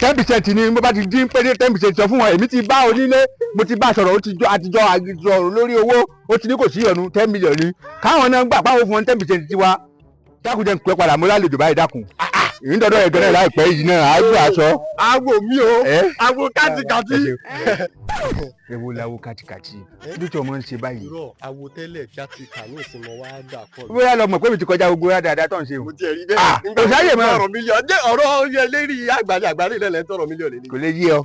10% ni mo bá ti dín pé ní 10% sọ fún wọn. Èmi ti bá onílé, mo ti bá sọ̀rọ̀, ó ti jọ àtijọ́ àjọ lórí owó, ó ti ní kò sí ìyọnu, 10 million ni káwọn náà gbà páwọn fún wọn 10% tiwa. Dákun, jẹ́ n pẹ́ padà, mo lálejò báyìí. Dákun, ìyín dọ́dọ̀ ẹ̀ gẹ́rẹ́ láìpẹ́ yìí náà, á gbé aṣọ. Awo mi o, awo kátikàtí. Ewo lawo kátikàtí nítorí ọmọ ń ṣe báyìí? Irọ́, awo tẹ́lẹ̀ kíátíkà ní ìsinmi wa dà pọ̀. Bóyá lọ mọ̀ pé mi ti kọjá gbogbo dáadáa tó ń ṣe o. Mo ti rí Ah, bẹ́ẹ̀. Kò sáyè mọ́. Ọ̀rọ̀ mílíọ̀nù jẹ́ ọ̀rọ̀ yẹ lérí àgbàlẹ̀ àgbàlẹ̀ ilẹ̀ lẹ́ tọrọ mílíọ̀nù lé. Kò lè yé ọ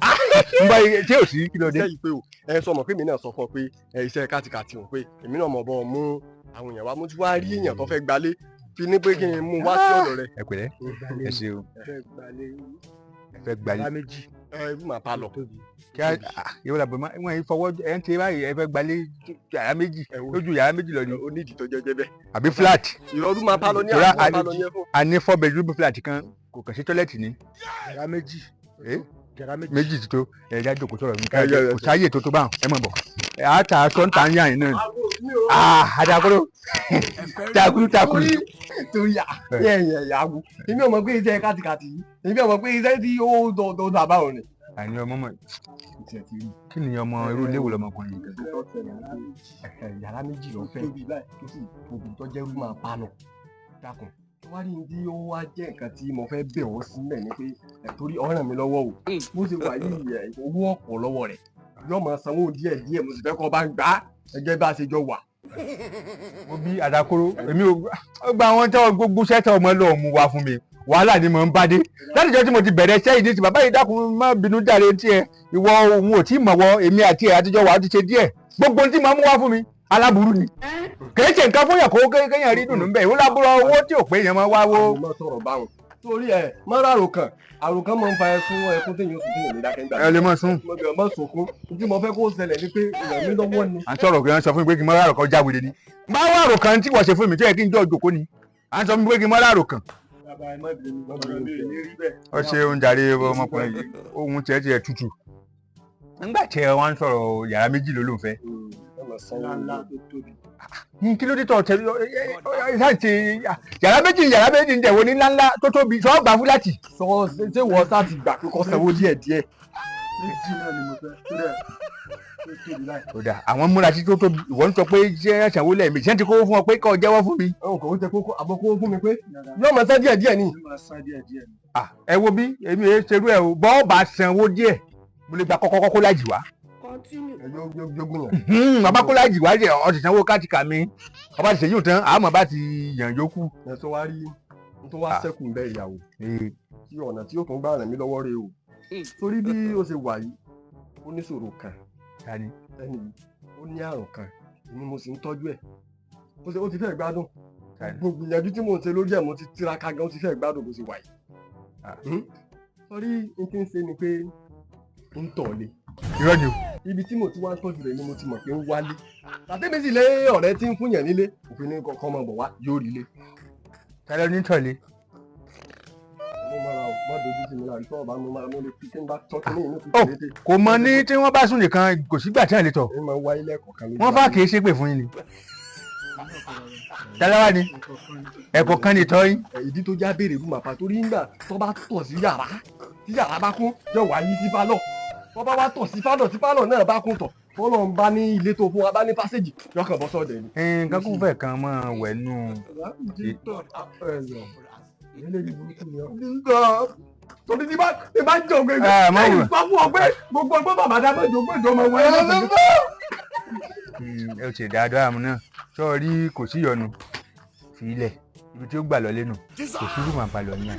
n bá tí ò sí kí ló dé. Iṣẹ́ yìí pé o, ẹ sọ mọ̀ pé èmi náà sọ fún ọ pé ẹ iṣẹ́ kátikàtì ò pé èmi náà mọ̀ bọ́ mú àwọn èèyàn wá. Mo ti wá rí èèyàn tó fẹ́ gbalé fi ní pé kí n mú wá sí ọ̀dọ̀ rẹ. Ẹ pẹ̀lẹ́, ẹ ṣeun. Ẹ fẹ́ gbalé? Yàrá méjì. Ẹ máa pa lọ. Kí á yóò làbọ̀ mọ́ wọ́n yìí fọwọ́ ẹ ń tẹ báyìí. Ẹ fẹ́ gbalé yàrá méjì, lójú yàrá méjì lọ ni? Ó ní ìdí tó jẹ́ jẹ́ bẹ́ẹ̀. Àbí flat? Ìrọ̀rùn máa pa lọ ní Tora àwọn máa pa lọ ní ẹ̀fọ́. A ní four bedroom flat kan, kò kàn sí toilet ni. Yàrá méjì. Eh? Yàrá méjì. Méjì ti tó. Ẹ já jókòó sọ̀rọ̀ mi. Ẹ, ẹ, ẹ. Kò sáyè tó tó báwọn. Ẹ mọ̀ bọ̀, ẹ á ta aṣọ ń ta ń yàn yín náà. Ah, adakoro takuru takuru. Torí ẹ ẹ yàgò, èmi ò mọ̀ pé iṣẹ́ kátikàtì yìí, èmi ò mọ̀ pé iṣẹ́ tí ó dọ̀ dàbà ò ní. Àní ọmọ mọ̀ kí ni ọmọ irú ilé wo lọmọkùnrin yìí? Yàrá méjì ló fẹ́, tó sì tóbi, tó jẹ́ rúmà palọ̀. Dákun, tó wá rí ní tí ó wá jẹ́ nǹkan tí mo fẹ́ bẹ̀ ọ́ sílẹ̀ ni pé ẹ̀ torí ó ràn mí lọ́wọ́ o. Bó ṣe wà yìí, ẹ̀ owó ọ̀pọ̀ lọ́wọ́ rẹ̀, yóò máa sanwó díẹ̀ díẹ̀. Mo sì fẹ́ kọ́ bá ń gbà á ẹgẹ́ bá a ṣe jọ wà. Mo bí adakoro, èmi ò gba àwọn tẹ gbogbo sẹ́tẹ̀ ọmọ lọ́ọ́ mú wá fún mi. Wàhálà ni mò ń bá dé láti jọ́ tí mo ti bẹ̀rẹ̀ iṣẹ́ yìí ní ti bàbá yìí. Dákun, má bínú jáde tiẹ̀. Ìwọ òun ò tí ì mọ̀wọ́ èmi àti ẹ̀ àtijọ́ wà á ti ṣe díẹ̀. Gbogbo ohun tí màá mú wá fún mi, aláburú ni. Kìí ṣe nǹkan fún yàn kó kéèyàn rí dùnú bẹ́ẹ̀. Ìwọ lábúrò owó tí ò pé yẹn máa wá wó. Àwọn ọmọ sọ̀rọ̀ báwọn torí ẹ mọ́ra àròkàn, àròkàn máa ń fa ẹkún, ẹkún téèyàn sùn téèyàn ní dákẹ́ ńgbà. Ẹ lè mọ̀ sún. Mo bẹ̀rẹ̀ mọ́ sunkún. Tí mo fẹ́ kó ṣẹlẹ̀ ni pé ràn mí lọ́wọ́ ni. À ń sọ̀rọ̀ kí wọ́n sọ fún mi pé kí n mọ́ àròkàn jáwèrè ni. Má wá àròkàn tí wọ́n ṣe fún mi tó yẹ kí n jọ jòkó ni. À ń sọ fún mi pé kí n mọ́ àròkàn. Bàbá, ẹ má bínú, ọ̀rọ̀ mi ò ní rí bẹ́ẹ̀. Ó ṣe ń jàre ọmọkùnrin yìí, ohun tiẹ̀ tiẹ̀ tutù. Nígbà tí ẹ wá ń sọ̀rọ̀ yàrá méjì ló ló ń fẹ́. Ńlá tó tóbi. Ní kí ló dé tọ̀ tẹ ẹ ṣe yàrá méjì? Yàrá méjì ń tẹ̀wọ́ ní ńláńlá tó tóbi sọ gbà fúláàtì. Sọ ṣé wọ́n sá ti gbà pé kó sanwó díẹ̀ díẹ̀? Méjì náà ni mo fẹ́, tó dẹ̀ tó tóbi láì. Ó dà, àwọn múra sí tó tóbi. Ìwọ ń sọ pé ṣé ẹ ṣàwó lẹ́ẹ̀mejì, ṣé ń ti kówó fún ọ pé kó jẹ́wọ́ fún mi? Ọ̀hún kò jẹ́ kókó àbọ̀ kówó fún mi pé yóò máa san díẹ̀ díẹ̀ ni. Yóò máa san díẹ̀ díẹ̀ ni. Ah, ẹ wo bí èmi ẹ ṣerú ẹ o. Bọ́ọ̀ bá sanwó díẹ̀, mo lè gba kọ́kọ́ kó lájì wá. Ẹ yóò gùn yàn. Bàbá kó lájì wá jẹ ọ ti sanwó káàtìkà mi. Ọba ti ṣèyí tán, àmọ́ bá ti yàn yókù. Ẹ tó wá rí n tó wá sẹ́kù ń bẹ́ ìyàwó tí ọ̀nà tí ó tún gbà ràn mí lọ́wọ́ rè o. Torí bí ó ṣe wà yìí, ó ní ṣòro kan. Tani? Ẹni yìí ó ní àrùn kan, èmi mo sì ń tọ́jú ẹ̀. Ó ṣe ó ti fẹ́ gbádùn. Gbogbo ìyànjú tí mò ń ṣe lórí ẹ̀, mo ti tiraka gan, ó ti fẹ́ gbádùn bó ṣe wà yìí. Sọrí n tí ń ṣe ni pé ń tọ̀ lé. Irọ́ ni o. Ibi tí mo ti wá ń tọ́jú rẹ̀ ni mo ti mọ̀ pé ń wálé tàbí mi sì lé ọ̀rẹ́ tí ń fún yàn nílé òfin ní kọ́kọ́ máa bọ̀ wá, yóò rí lé. Tálẹ́ ní tọ̀lé? Mo mara o, má dojú sí mi láàrin tó ọba mo mara, mo lè fi tí n bá tọ́ kí ní inú fi Ó kéde. kò mọ ní tí wọ́n bá sùn nìkan, kò sígbà tí wọ́n lè tọ̀. Ẹ máa ń wáyé lẹ́ẹ̀kọ̀ọ̀kan lójú. Wọ́n fà kìí ṣépè fún yín ni. Tálẹ́ ni ẹ̀kọ́ kan ní tọ́ yín. Ẹ, ìdí tó já béèrè fún màpá torí nígbà tó bá tọ̀ sí yàrá, tí yàrá bá kún, yóò wá yí sí pálọ̀. Tó bá wá tọ̀ sí pálọ̀, tí pálọ̀ náà bá kún, tọ̀ tọ́lọ̀ ń bá ní ilé tó fún wa bá ní passage, yóò kàn bọ́ sọ́ọ̀dẹ̀ ni. Nǹkan kún fẹ́ kan máa wẹ̀ nù. Torí tí bá jọ gbé Ẹ, má wù. sọ fún ọ pé gbogbo ọgbọ́n bàbá dá mọ́jọ gbé ìjọba wọlé lọ́sọ̀ọ́. Ẹ ò ṣe dáadáa àmú náà sọ́ọ́rí, kò sí ìyọnu, fi ilẹ̀ ibi tí ó gbà lọ lẹ́nu, kò sí rúmọ̀ àpàlọ́ ní à.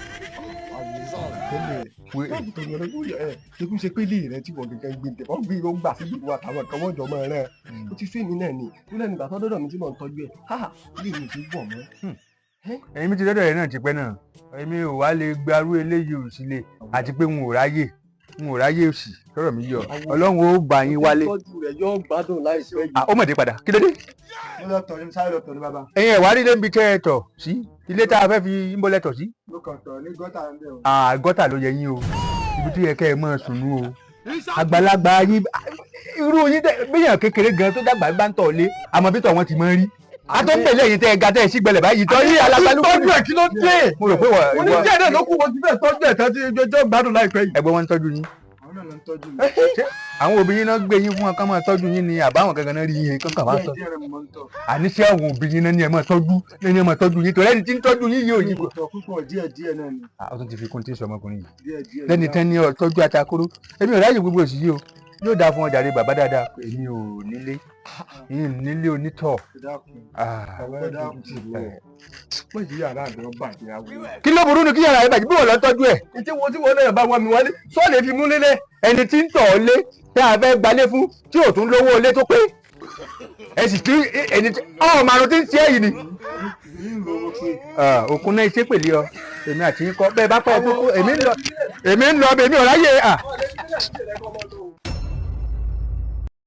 Ṣekú ṣe pé ilé rẹ tí wọ́n gẹ́gẹ́ gbé tẹ̀ wọ́n gbé ó gbà síbi ìwà àtàwọn kan wọ́n jọ mọ́ rẹ̀ ó ti fẹ́ mi náà ni ó lẹ́nu ìgbà tó dọ́dọ̀ mi tí mò ń tọ́jú ẹ̀ ha ilé mi ti wọ̀ mọ́. Èmi ti dọ́dọ̀ rẹ̀ náà ti pẹ́ náà, èmi ò wá lè gbarú eléyìí ò sílé, àti pé n ò ráyè òsì sọ̀rọ̀ mi yọ. Ọlọ́run ó bá yín wálé. Tọ́jú rẹ̀ yóò gbádùn láìpẹ́ yìí. Ah, ó mọ̀dé padà, kí ló dé? Mo lọ tọ̀ ní, sáré lọ tọ̀ ní, bàbá. Ẹ̀yin ẹ̀ wá rí lébi tẹ́ ẹ tọ̀ sí ilé tá a fẹ́ fi ń bọ́lẹ̀ tọ̀ sí. Mo kàn tọ̀ ní gọ́tà ń bẹ̀ o. Ah, gọ́tà ló yẹ yín o, ibi tó yẹ kẹ́ ẹ máa sùn nú o. Àgbàlagbà yín, irú yín tẹ bíyàn kékeré gan tó dàgbà bá ń tọ̀ lé, àmọ́ bí tọ̀ wọ́n ti máa ń rí. A tó ń pèlè ẹ̀yin tẹ́ ẹ ga tẹ́ ẹ sí gbẹlẹ̀ báyìí tọ́ yí alágbálúgbò. Tọ́jú ẹ̀, kí ló dé? Mo rò pé wọ Mo ní díẹ̀ náà ló kù, mo ti fẹ́ tọ́jú ẹ̀ tán tí jọjọ́ gbádùn láìpẹ́ yìí. Ẹ̀gbọ́n, wọn ń tọ́jú yín? Àwọn náà ló ń tọ́jú mi. Ṣé àwọn òbí yín náà gbé yín fún wọn kán máa tọ́jú yín ni, àbáwọn gangan náà rí yín kankan máa Díẹ̀ tọ́jú? díẹ̀ rẹ̀ mo máa ń tọ̀. Àní ṣé àwọn òbí yín náà ní ẹ máa tọ́jú ní ẹ máa tọ́jú yín, torí ẹni tí ń tọ́jú yín yìí ò yí. Mi ò tọ̀ púpọ̀, díẹ̀ díẹ̀ náà ni. Ó tún ti fi kún tí ń sọ ọmọkùnrin yìí. Díẹ̀ díẹ̀. Lẹ́ni tán ní ọ tọ́jú atakóró, èmi ò ráyè gbogbo òsì yìí o. Yóò dáa fún ọjà rẹ, bàbá dáadáa. Èmi ò nílé, yín nílé onítọ̀. Ẹ dákun. Ah. Ẹ dákun. Wọ́n yí yàrá mi ọ bàjẹ́ awo. Kí ló burú ni kí yàrá rẹ bàjẹ́ bí wọ́n lọ tọ́jú ẹ̀? Ìtí wo tí wọ́n náà bá wá mi wálé sọ́ọ̀lì fi mú lélẹ̀. Ẹni tí ń tọ̀ ọ́ lé tá a fẹ́ gbalé fún tí ò tún lówó ilé tó pé, ẹ sì tí ẹni tí ọ̀ màrún tí ń ṣe èyí ni. Ń lo owó pé. Ah, òkun náà ṣe pèlè ọ, èmi àti yín kọ bẹ́ẹ̀ bá pẹ́ tó kú. Èmi ń lọ, èmi ń lọ, èmi ò ráyè à.